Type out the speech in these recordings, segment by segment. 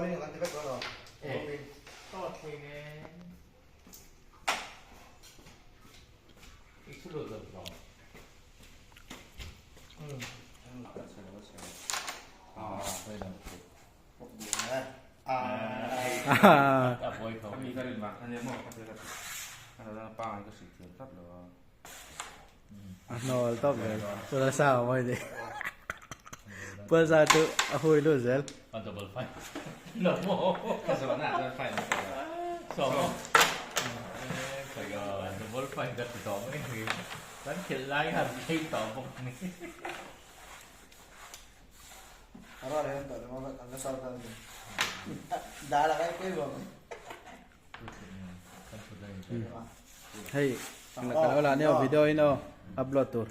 in kan ti vek dawn lo. A hnawl tawp zel. Pulsa a mawi ni. Pulsa chu a hui lut zel. A double five. Lo mo. So. Double five ka ti tawh mai ni. Kan khelh lai han thei tawh bawk ni. Hei ka lo lah nia video in aw upload tur.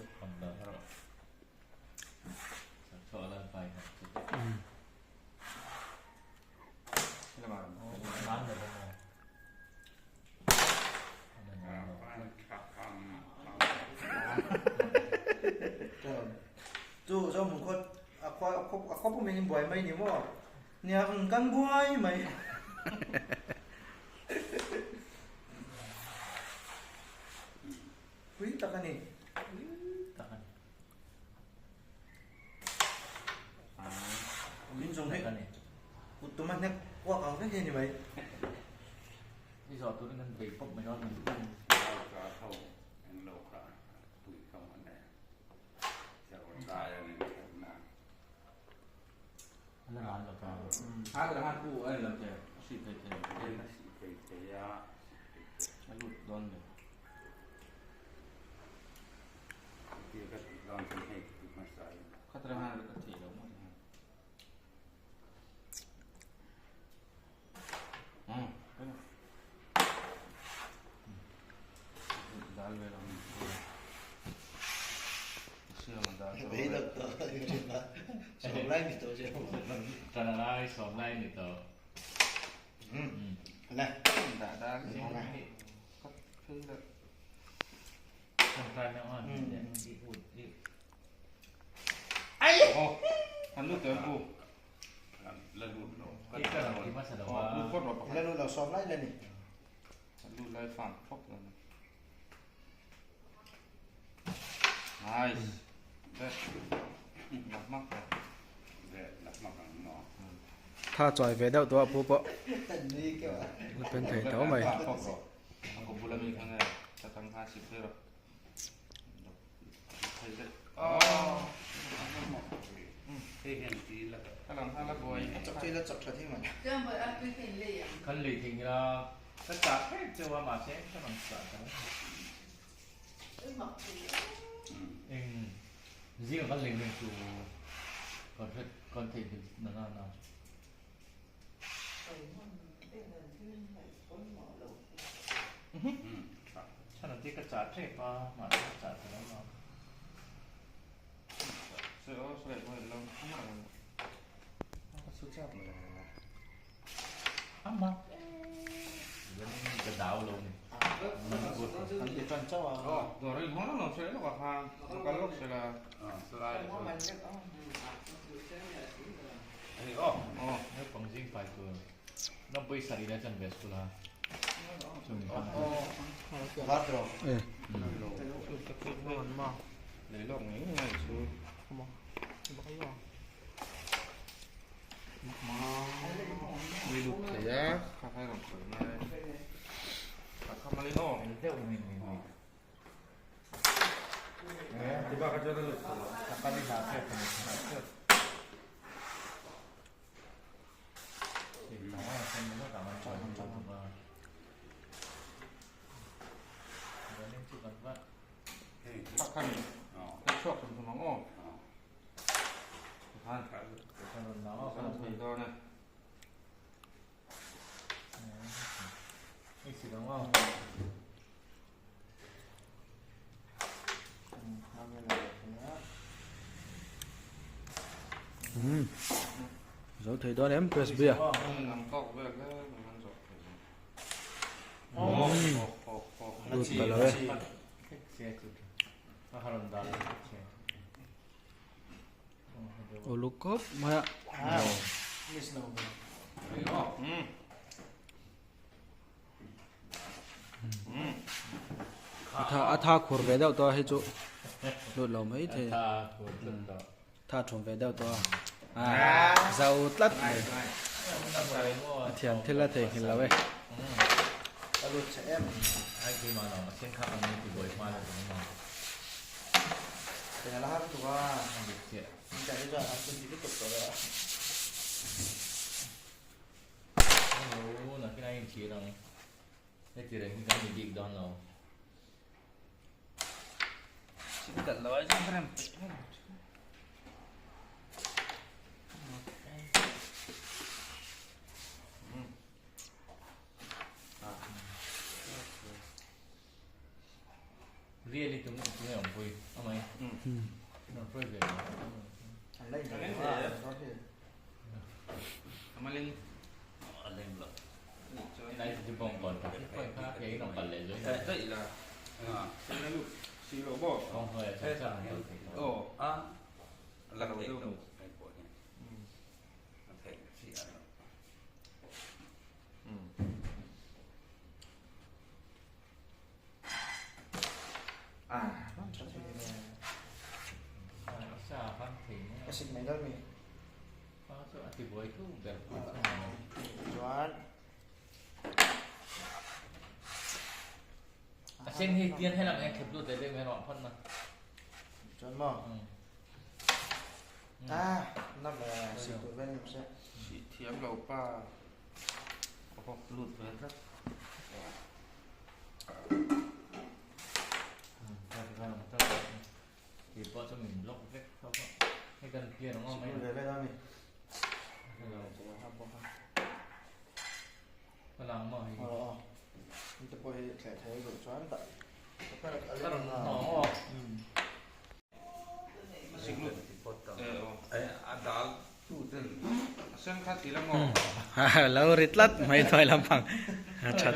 Chu zo mun khaw a khua a khaw pum in buai mai ni maw nia kan buai mai. Pui tak a ni. Pui tak a ni. Min zawng hi kut tuma hnek kuak ang vek hi a ni mai. Ni zawh turin kan bei pawp mai a. Sawm lai ni tawh. Tha chawi ve deuh tawh a pu pawh la pen thei tho mai. Zo thei dawn em press bia. Lut ta lo e. Uluk khawp mai a. A tha khur ve deuh tawh a hei chu lut lo mai thei a tha thum ve deuh tawh a zo tlat mai a thiam thil a theihnghilh lo e. Lo ri tlat mai hnuai lampang tha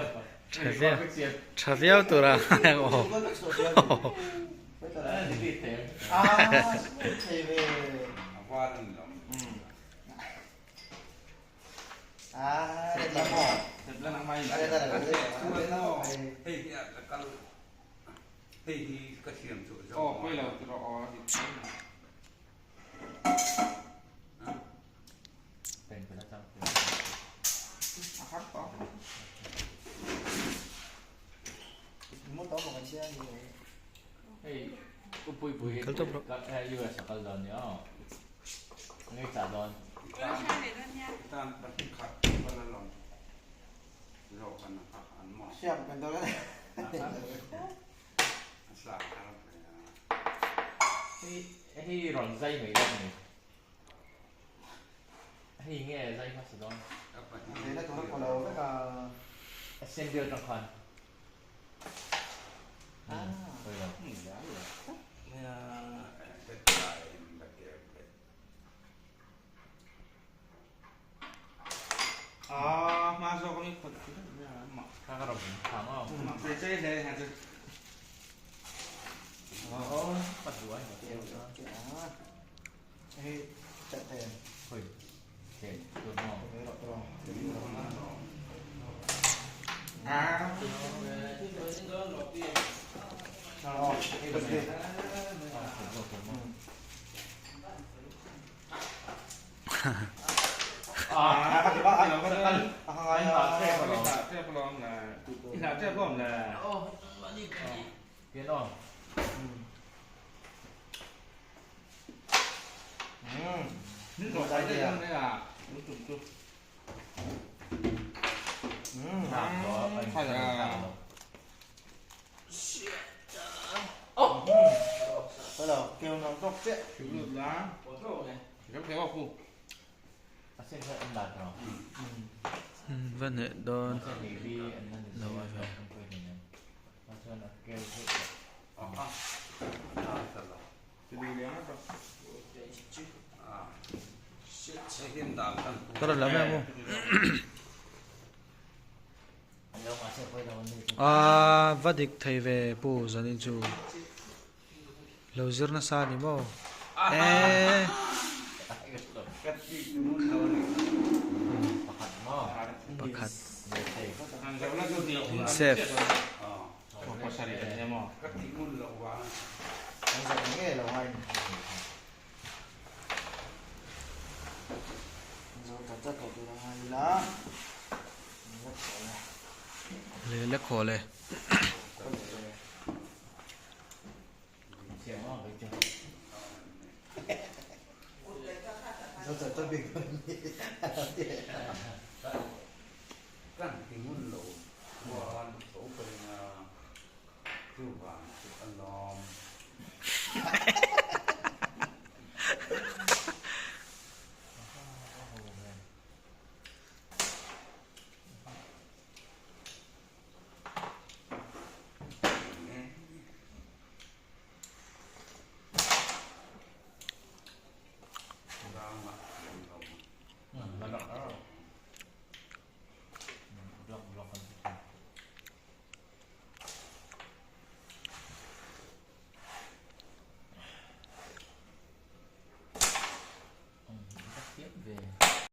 tha viau tha viau tura aw Kal tawp rawh. Va hneh dawn lo a ve. Ka rawn la mai ang aw. Aa va dik thei ve pu zanin chu. Lo zir nasa a ni maw? Eee. Pakhat save. Le le khaw le.